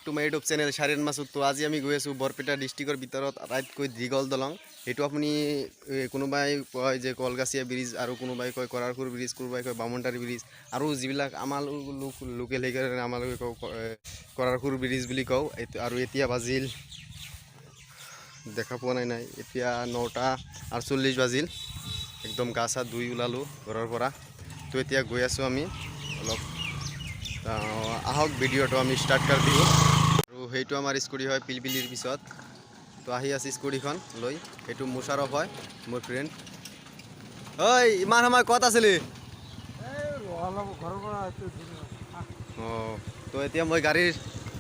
Back to my YouTube channel Shariyan Masud. তো আজি আমি গৈ আছোঁ বৰপেটা ডিষ্ট্ৰিক্টৰ ভিতৰত আটাইতকৈ দীঘল দলং। সেইটো আপুনি কোনোবাই কয় যে কলগাছিয়া ব্ৰিজ আৰু কোনোবাই কয় কৰাৰপুৰ ব্ৰিজ, কোনোবাই কয় বামুণটাৰী ব্ৰিজ আৰু যিবিলাক আমাৰ লোক লোকেল, সেইকাৰণে আমালোকে কওঁ কৰাৰপুৰ ব্ৰিজ বুলি কওঁ এইটো। আৰু এতিয়া বাজিল, দেখা পোৱা নাই নাই এতিয়া 9টা আৰু 40 বাজিল। একদম গা চা ধুই ওলালোঁ ঘৰৰ পৰা। তো এতিয়া গৈ আছোঁ আমি অলপ। আহক, ভিডিঅ'টো আমি ষ্টাৰ্ট কৰি দিওঁ। আৰু সেইটো আমাৰ স্কুটি হয়, পিলপিলিৰ পিছত তো আহি আছে স্কুটিখন লৈ। সেইটো মুছাৰফ হয়, মোৰ ফ্ৰেণ্ড। ঐ, ইমান সময় ক'ত আছিলি? অলপ ঘৰৰ পৰা। অঁ, তো এতিয়া মই গাড়ীৰ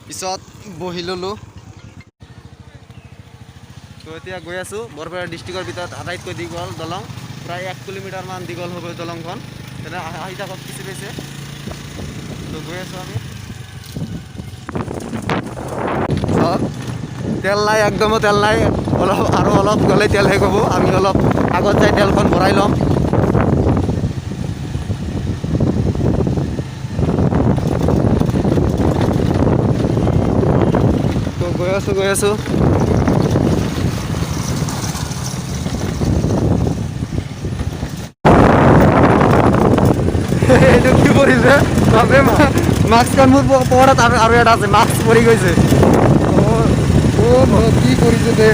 পিছত বহি ল'লোঁ। তো এতিয়া গৈ আছোঁ বৰপেটা ডিষ্ট্ৰিক্টৰ ভিতৰত আটাইতকৈ দীঘল দলং। প্ৰায় 1 কিলোমিটাৰমান দীঘল হ'ব দলংখন। তেনে আহি থাকক পিছে পিছে। তো গৈ আছোঁ আমি। চাওক, তেল নাই, একদমো তেল নাই। অলপ আৰু অলপ গ'লেই তেল শেষ হ'ব। আমি অলপ আগত যাই তেলখন ভৰাই ল'ম। তো গৈ আছোঁ, গৈ আছোঁ। এইটো কি পৰিছে বাপৰে! মাস্কখন মোৰ পকেটত আৰু আৰু এটা আছে, মাস্ক পৰি গৈছে। অ' কি কৰিছে দে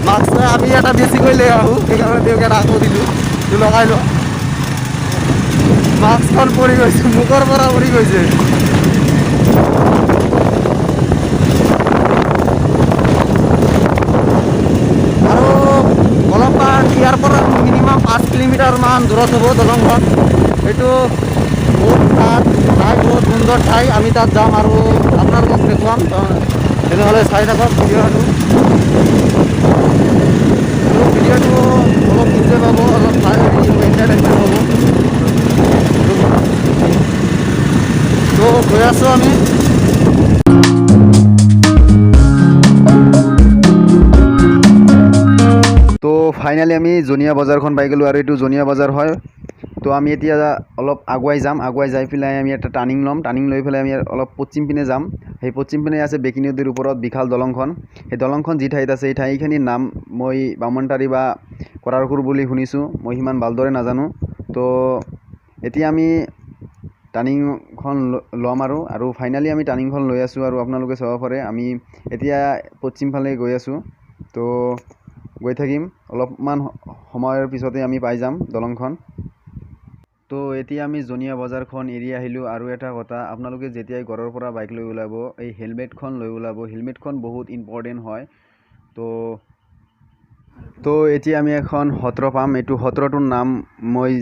মাস্ক। আমি এটা বেছিকৈ লৈ আহোঁ, সেইকাৰণে তেওঁক এটা আকৌ দিলোঁ। তই লগাই ল। মাস্কখন পৰি গৈছে, মুখৰ পৰা পৰি গৈছে। আৰু অলপমান ইয়াৰ পৰা মিনিমাম 5 কিলোমিটাৰমান দূৰত হ'ব দলংখন। এইটো বহুত তাত ঠাই, বহুত সুন্দৰ ঠাই। আমি তাত যাম আৰু আপোনালোকক দেখুৱাম। তো তেনেহ'লে চাই থাকক ভিডিঅ'টো। আৰু ভিডিঅ'টো অলপ এনজয় পাব, অলপ চাই এণ্টাৰটেইনমেণ্ট হ'ব। তো গৈ আছোঁ আমি। তো ফাইনেলি আমি জনীয়া বজাৰখন পাই গ'লোঁ আৰু এইটো জনীয়া বজাৰ হয়। তো আমি এতিয়া অলপ আগুৱাই যাম। আগুৱাই যাই পেলাই আমি এটা টাৰ্ণিং ল'ম। টাৰ্ণিং লৈ পেলাই আমি অলপ পশ্চিম পিনে যাম। সেই পশ্চিম পিনে আছে বেকী নদীৰ ওপৰত বিশাল দলংখন। সেই দলংখন যি ঠাইত আছে, সেই ঠাইখিনিৰ নাম মই বামুণটাৰী বা কৰাৰপুৰ বুলি শুনিছোঁ, মই সিমান ভালদৰে নাজানো। তো এতিয়া আমি টাৰ্ণিংখন ল'ম আৰু আৰু ফাইনেলি আমি টাৰ্ণিংখন লৈ আছোঁ আৰু আপোনালোকে চাব পাৰে, আমি এতিয়া পশ্চিম ফালে গৈ আছোঁ। তো গৈ থাকিম, অলপমান সময়ৰ পিছতে আমি পাই যাম দলংখন। তো এতিয়া আমি জনীয়া বজাৰখন এৰি আহিলোঁ। আৰু এটা কথা, আপোনালোকে যেতিয়াই ঘৰৰ পৰা বাইক লৈ ওলাব, এই হেলমেটখন লৈ ওলাব। হেলমেটখন বহুত ইম্পৰ্টেণ্ট হয়। তো তো এতিয়া আমি এখন সত্ৰ পাম। এইটো সত্ৰটোৰ নাম মই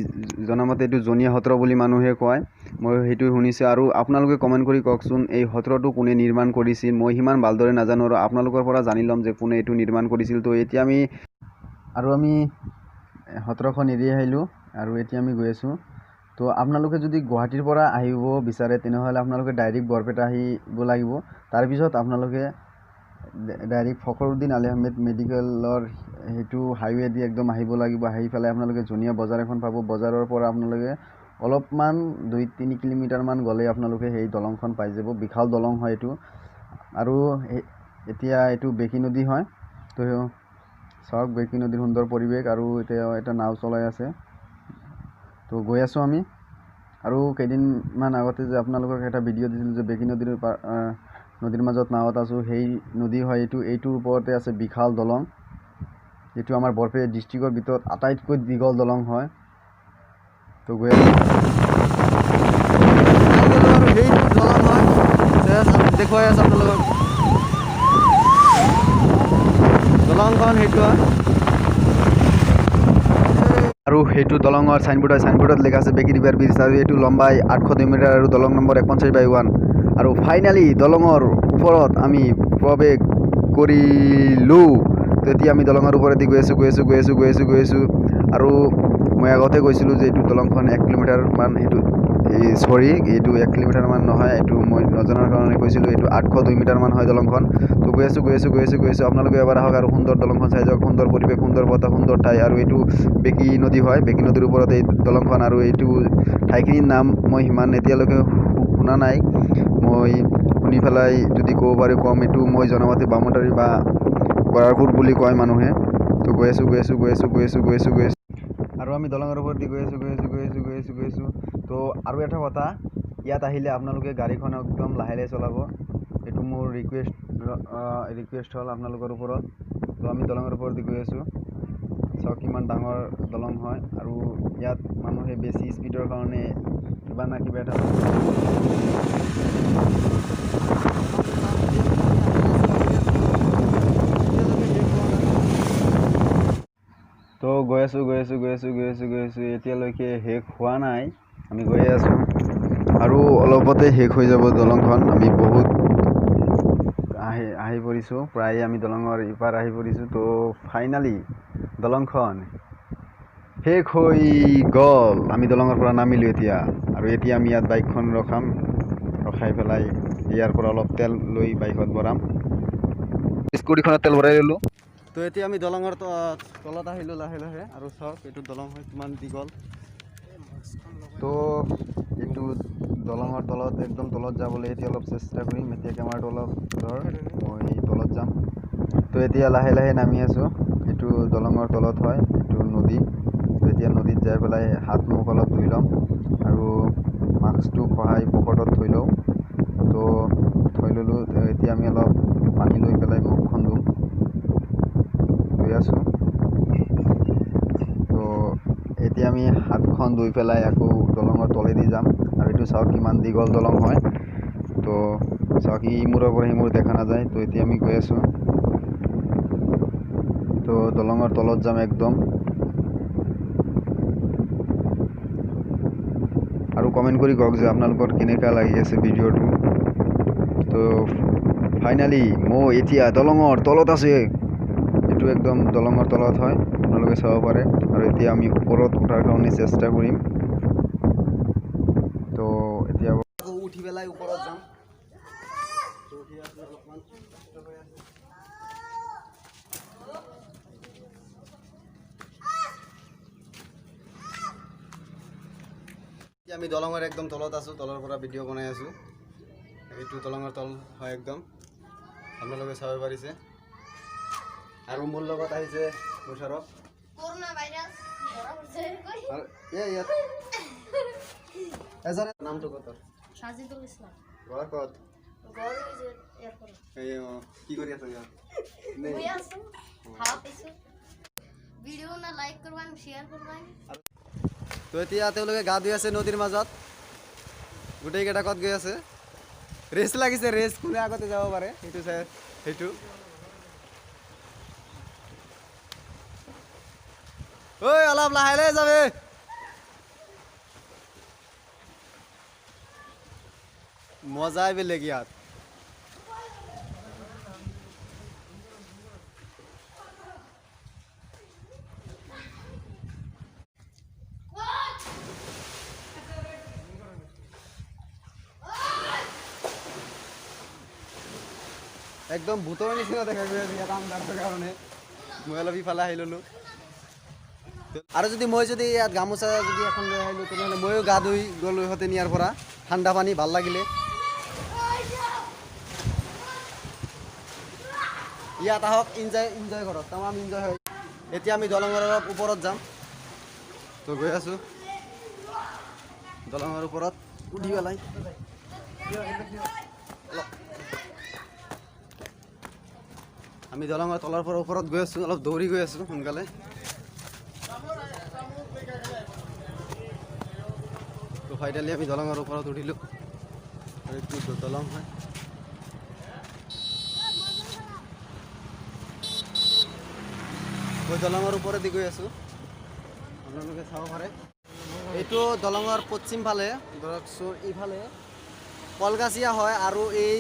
জনামতে এইটো জনীয়া সত্ৰ বুলি মানুহে কয়, মই সেইটো শুনিছোঁ। আৰু আপোনালোকে কমেণ্ট কৰি কওকচোন, এই সত্ৰটো কোনে নিৰ্মাণ কৰিছিল? মই সিমান ভালদৰে নাজানো আৰু আপোনালোকৰ পৰা জানি ল'ম যে কোনে এইটো নিৰ্মাণ কৰিছিল। তো এতিয়া আমি আৰু আমি সত্ৰখন এৰি আহিলোঁ আৰু এতিয়া আমি গৈ আছোঁ। তো আপোনালোকে যদি গুৱাহাটীৰ পৰা আহিব বিচাৰে, তেনেহ'লে আপোনালোকে ডাইৰেক্ট বৰপেটা আহিব লাগিব। তাৰপিছত আপোনালোকে ডাইৰেক্ট ফখৰুদ্দিন আলি আহমেদ মেডিকেলৰ সেইটো হাইৱে দি একদম আহিব লাগিব। আহি পেলাই আপোনালোকে জনীয়া বজাৰ এখন পাব। বজাৰৰ পৰা আপোনালোকে অলপমান 2-3 কিলোমিটাৰমান গ'লে আপোনালোকে সেই দলংখন পাই যাব। বিশাল দলং হয় এইটো। আৰু এতিয়া এইটো বেকী নদী হয়। তো চাওক, বেকী নদীৰ সুন্দৰ পৰিৱেশ। আৰু এতিয়া এটা নাও চলাই আছে। তো গৈ আছোঁ আমি। আৰু কেইদিনমান আগতে যে আপোনালোকক এটা ভিডিঅ' দিছিলোঁ যে বেকী নদীৰ মাজত নাৱত আছোঁ, সেই নদী হয় এইটো। এইটোৰ ওপৰতে আছে বিশাল দলং। এইটো আমাৰ বৰপেটা ডিষ্ট্ৰিক্টৰ ভিতৰত আটাইতকৈ দীঘল দলং হয়। তো গৈ আছোঁ। পাই গ'লোঁ আৰু সেইটো দলং হয়, দেখুৱাই আছোঁ আপোনালোকক। দলংখন সেইটো হয়। আৰু সেইটো দলঙৰ চাইনবোৰ্ড হয়। চাইনবোৰ্ডত লিখা আছে বেকী ৰিভাৰ ব্ৰিজ আৰু এইটো লম্বাই 802 মিটাৰ আৰু দলং নম্বৰ 150/1। আৰু ফাইনেলি দলঙৰ ওপৰত আমি প্ৰৱেশ কৰিলোঁ। তো এতিয়া আমি দলঙৰ ওপৰেদি গৈ আছোঁ, গৈ আছোঁ, গৈ আছোঁ, গৈ আছোঁ, গৈ আছোঁ। আৰু মই আগতে কৈছিলোঁ যে এইটো দলংখন 1 কিলোমিটাৰমান, সেইটো এই চৰি, এইটো 1 কিলোমিটাৰমান নহয়, এইটো মই নজনাৰ কাৰণে কৈছিলোঁ। এইটো 802 মিটাৰমান হয় দলংখন। তো গৈ আছোঁ, গৈ আছোঁ, গৈ আছোঁ, গৈ আছোঁ। আপোনালোকে এবাৰ আহক আৰু সুন্দৰ দলংখন চাই যাওক। সুন্দৰ পৰিৱেশ, সুন্দৰ বতাহ, সুন্দৰ ঠাই। আৰু এইটো বেকী নদী হয়। বেকী নদীৰ ওপৰত এই দলংখন। আৰু এইটো ঠাইখিনিৰ নাম মই সিমান এতিয়ালৈকে শুনা নাই। মই শুনি পেলাই যদি ক'ব পাৰোঁ ক'ম। এইটো মই জনামতে বামুণটাৰী বা কৰাৰকুৰ বুলি কয় মানুহে। তো গৈ আছোঁ গৈ আছোঁ গৈ আছোঁ গৈ আছোঁ গৈ আছোঁ গৈ আছোঁ আৰু আমি দলঙৰ ওপৰত দি গৈ আছোঁ গৈ আছোঁ গৈ আছোঁ গৈ আছোঁ গৈ আছোঁ। তো আৰু এটা কথা, ইয়াত আহিলে আপোনালোকে গাড়ীখন একদম লাহে লাহে চলাব, এইটো মোৰ ৰিকুৱেষ্ট হ'ল আপোনালোকৰ ওপৰত। তো আমি দলঙৰ ওপৰত দি গৈ আছোঁ, চাওক কিমান ডাঙৰ দলং হয়। আৰু ইয়াত মানুহে বেছি স্পীডৰ কাৰণে কিবা না কিবা এটা তো গৈ আছোঁ গৈ আছোঁ গৈ আছোঁ গৈ আছোঁ গৈ আছোঁ, এতিয়ালৈকে শেষ হোৱা নাই, আমি গৈয়ে আছোঁ আৰু অলপতে শেষ হৈ যাব দলংখন। আমি বহুত আহি আহি পৰিছোঁ, প্ৰায় আমি দলঙৰ ইপাৰ আহি পৰিছোঁ। তো ফাইনেলি দলংখন শেষ হৈ গ'ল, আমি দলঙৰ পৰা নামিলোঁ এতিয়া। আৰু এতিয়া আমি ইয়াত বাইকখন ৰখাম, ৰখাই পেলাই ইয়াৰ পৰা অলপ তেল লৈ বাইকত ভৰাম। স্কুটিখনত তেল ভৰাই ল'লোঁ। তো এতিয়া আমি দলঙৰ তলত আহিলোঁ লাহে লাহে। আৰু চাওক এইটো দলং হয় কিমান দীঘল। তো এইটো দলঙৰ তলত একদম তলত যাবলৈ এতিয়া অলপ চেষ্টা কৰিম। এতিয়া কেমেৰাটো অলপ ধৰ, মই তলত যাম। তো এতিয়া লাহে লাহে নামি আছোঁ। এইটো দলঙৰ তলত হয়, এইটো নদী। তো এতিয়া নদীত যাই পেলাই হাত মুখ অলপ ধুই ল'ম আৰু মাস্কটো খহাই পকেটত থৈ লওঁ। তো থৈ ল'লোঁ। এতিয়া আমি অলপ পানী লৈ পেলাই মুখখন ধুম, ধুই আছোঁ। তো এতিয়া আমি হাতখন ধুই পেলাই আকৌ দলঙৰ তলেদি যাম। আৰু এইটো চাওক কিমান দীঘল দলং হয়। তো চাওক ইমূৰৰ পৰা সিমূৰ দেখা নাযায়। তো এতিয়া আমি গৈ আছোঁ, তো দলঙৰ তলত যাম একদম। আৰু কমেণ্ট কৰি কওক যে আপোনালোকৰ কেনেকুৱা লাগি আছে ভিডিঅ'টো। তো ফাইনেলি মই এতিয়া দলঙৰ তলত আছোঁ। এইটো একদম দলঙৰ তলত হয়, আপোনালোকে চাব পাৰে। আৰু এতিয়া আমি ওপৰত উঠাৰ কাৰণে চেষ্টা কৰিম। তো এতিয়া আকৌ উঠি পেলাই ওপৰত যাম। তো উঠি আছোঁ অলপমান কষ্ট হৈ আছে। এতিয়া আমি দলঙৰ একদম তলত আছোঁ, তলৰ পৰা ভিডিঅ' বনাই আছোঁ। এইটো দলঙৰ তল হয় একদম, আপোনালোকে চাব পাৰিছে। আৰু মোৰ লগত আহিছে মুশাৰফ। কৰোনা ভাইৰাস ধৰা পড়ছে কই? আৰু এই ইয়াত এজনে নামটো কত? সাজিদুল ইসলাম। ঘৰ ক'ত? ঘৰ ওই যে এয়াৰপোৰ্ট। এই অ, কি কৰি আছ ইয়াত? নে? বই আছো, হাওয়া পাইছো। ভিডিও না লাইক করবান, শেয়ার করবান। তো এতিয়া তেওঁলোকে গা ধুই আছে নদীৰ মাজত। গোটেইকেইটা ক'ত গৈ আছে? ৰেচ লাগিছে, ৰেচ কোনে আগতে যাব পাৰে সেইটো চাই সেইটো। ঐ অলপ লাহে লাহে যাবি। মজাই বেলেগ ইয়াত। একদম ভূতৰ নিচিনা দেখা গৈ আছে ইয়াত আন্ধাৰৰ কাৰণে। মই অলপ ইফালে আহি ল'লোঁ। আৰু যদি মই যদি ইয়াত গামোচা যদি এখন লৈ আহিলোঁ তেনেহ'লে ময়ো গা ধুই গ'লোঁ হেঁতেন ইয়াৰ পৰা। ঠাণ্ডা পানী ভাল লাগিলে। ইয়াত আহক, এনজয় কৰক, তামাম এনজয় হয়। এতিয়া আমি দলঙৰ অলপ ওপৰত যাম। তো গৈ আছোঁ দলঙৰ ওপৰত উঠি পেলাই। আমি দলঙৰ তলৰ পৰা ওপৰত গৈ আছোঁ, অলপ দৌৰি গৈ আছোঁ সোনকালে। তো ফাইনেলি আমি দলঙৰ ওপৰত উঠিলোঁ। আৰু এইটো দলং হয়। মই দলঙৰ ওপৰেদি গৈ আছোঁ, আপোনালোকে চাব পাৰে। এইটো দলঙৰ পশ্চিম ফালে ধৰকচোন এইফালে কলগাছিয়া হয় আৰু এই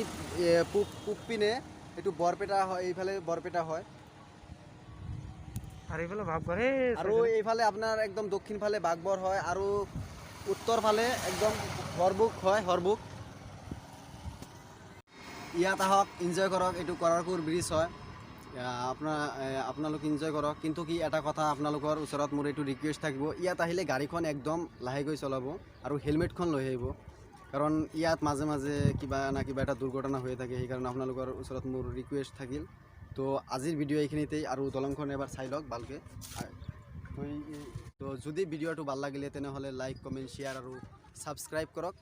পূব পিনে এইটো বৰপেটা হয়, এইফালে বৰপেটা হয়। আৰু এইফালে বাঘবৰ, আৰু এইফালে আপোনাৰ একদম দক্ষিণ ফালে বাঘবৰ হয় আৰু উত্তৰ ফালে একদম হৰবুক হয়, হৰবুক। ইয়াত আহক, এনজয় কৰক। এইটো কৰাৰকুৰ ব্ৰিজ হয়। আপোনালোক এনজয় কৰক। কিন্তু কি এটা কথা আপোনালোকৰ ওচৰত মোৰ এইটো ৰিকুৱেষ্ট থাকিব, ইয়াত আহিলে গাড়ীখন একদম লাহেকৈ চলাব আৰু হেলমেটখন লৈ আহিব। কাৰণ ইয়াত মাজে মাজে কিবা না কিবা এটা দুৰ্ঘটনা হৈ থাকে। সেইকাৰণে আপোনালোকৰ ওচৰত মোৰ ৰিকুৱেষ্ট থাকিল। তো আজিৰ ভিডিঅ' এইখিনিতেই আৰু দলংখন এবাৰ চাই লওক ভালকৈ। তো যদি ভিডিঅ'টো ভাল লাগিলে, তেনেহ'লে লাইক, কমেণ্ট, শ্বেয়াৰ আৰু ছাবস্ক্ৰাইব কৰক।